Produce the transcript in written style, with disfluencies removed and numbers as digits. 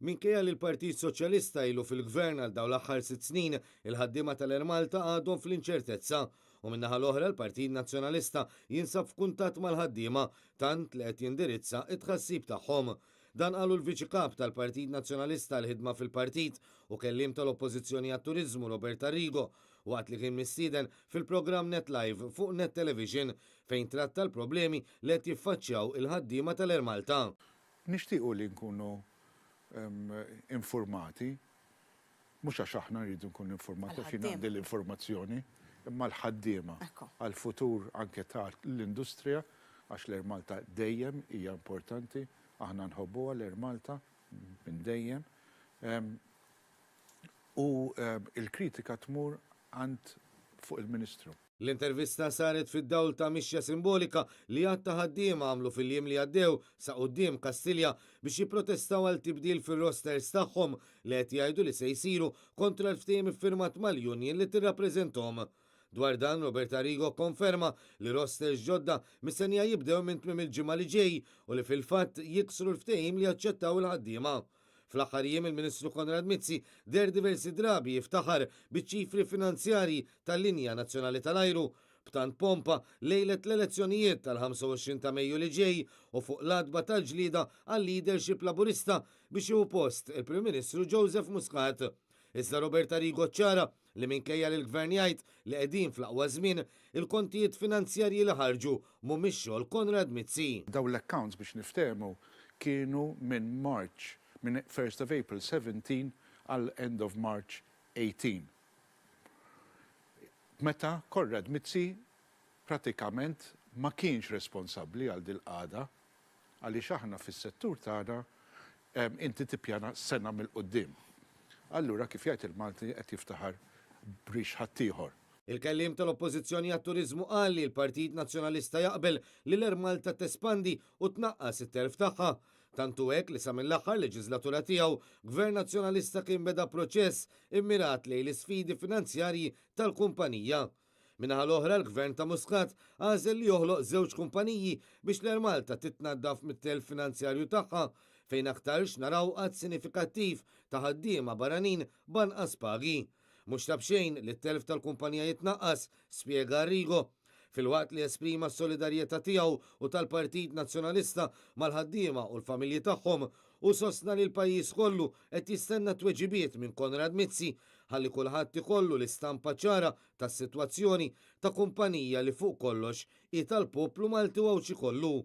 Minkejja li l-Partit Soċjalista ilu fil-Gvern għal dawn l-aħħar 6 snin, il-ħaddiema tal-Air Malta għadhom fl-inċertezza. U min-naħa l-oħra l-Partit Nazzjonalista jinsab f'kuntatt mal-ħaddiema tant li qed jindirizza it-tħassib tagħhom. Dan qalu l-Viċi Kap tal-Partit Nazzjonalista l-ħidma fil-partit u kellim tal-Oppożizzjoni għat-Turiżmu Robert Arrigo waqt li kien mistieden fil-programm Net Live fuq Net Television fejn tratta l-problemi li qed jiffaċċjaw il-ħaddiema tal-Air Malta. Nixtiequ li nkunu informati, mhux għax aħna rridu nkunu informati għax jien għandi l-informazzjoni, imma l-ħaddiema għal-futur anke ta' l-industrija, għax l-Air Malta dejjem hija importanti, aħna nħobbuha l-Air Malta minn dejjem. U il-kritika tmur għand fuq il-Ministru. L-intervista saret fid-dawl ta' mixja simbolika li għadd ta' ħaddiema għamlu fil-jiem li għaddew sa quddiem Kastilja biex jipprotestaw għal tibdil fir-rosters tagħhom li qed jgħidu li se jsiru kontra l-ftehim iffirmat mal-union li tirrappreżentahom. Dwar dan Robert Arrigo konferma li rosters ġodda mistennija jibdew minn tmiem il-ġimgħa li ġej u li fil-fatt jiksru l-ftehim li aċċettaw il-ħaddiema. Fl-aħħar jiem il-Ministru Konrad Mizzi deher diversi drabi jiftaħar biċ-ċifri finanzjarji tal-linja nazzjonali tal-ajru b'tant pompa lejlet l-elezzjonijiet tal-25 ta' Mejju li ġej u fuq l-għatba tal-ġlida għal-leadership laburista biex jieħu post il-Prim Ministru Joseph Muscat. Iżda Robert Arrigo ċara li minkejja li l-gvern jgħid li qegħdin fl-aqwa żmien, il-kontijiet finanzjarji li ħarġu mhumiex xogħol Konrad Mizzi. Dawn l-accounts, biex niftehmu, kienu minn March, minn 1st of April 17 għal end of March 18. Meta Konrad Mizzi pratikament ma kienx responsabbli għal dil-qagħda, għaliex aħna fis-settur tagħna inti tippjana sena mill-quddiem. Allura, kif jgħid il-Malti, qed jiftaħar b'rix ħaddieħor. Il-kellim tal-Oppożizzjoni għat-Turiżmu qal li l-Partit Nazzjonalista jaqbel li l-Air Malta tespandi u tnaqqas it-telf tagħha. Tantu hekk li sa mill-aħħar leġislatura tiegħu Gvern Nazzjonalista kien beda proċess immirat lejn l-isfidi finanzjarji tal-kumpanija. Min-naħa l-oħra l-Gvern ta' Muscat għażel li joħloq żewġ kumpaniji biex l-Air Malta titnaddaf mit-telf finanzjarju tagħha, fejn aktarx naraw għadd sinifikattiv ta' ħaddiema barranin b'anqas pagi. Mhux ta' b'xejn li t-telf tal-kumpanija jitnaqqas, spjega Arrigo. Filwaqt li esprima s-solidarjetà tiegħu u tal-Partit Nazzjonalista mal-ħaddiema u l-familji tagħhom, u sostna li l-pajjiż kollu qed jistenna tweġibiet minn Konrad Mizzi ħalli kulħadd ikollu l-istampa ċara tas-sitwazzjoni ta' kumpanija li fuq kollox hi tal-poplu Malti u Għawdxi kollu.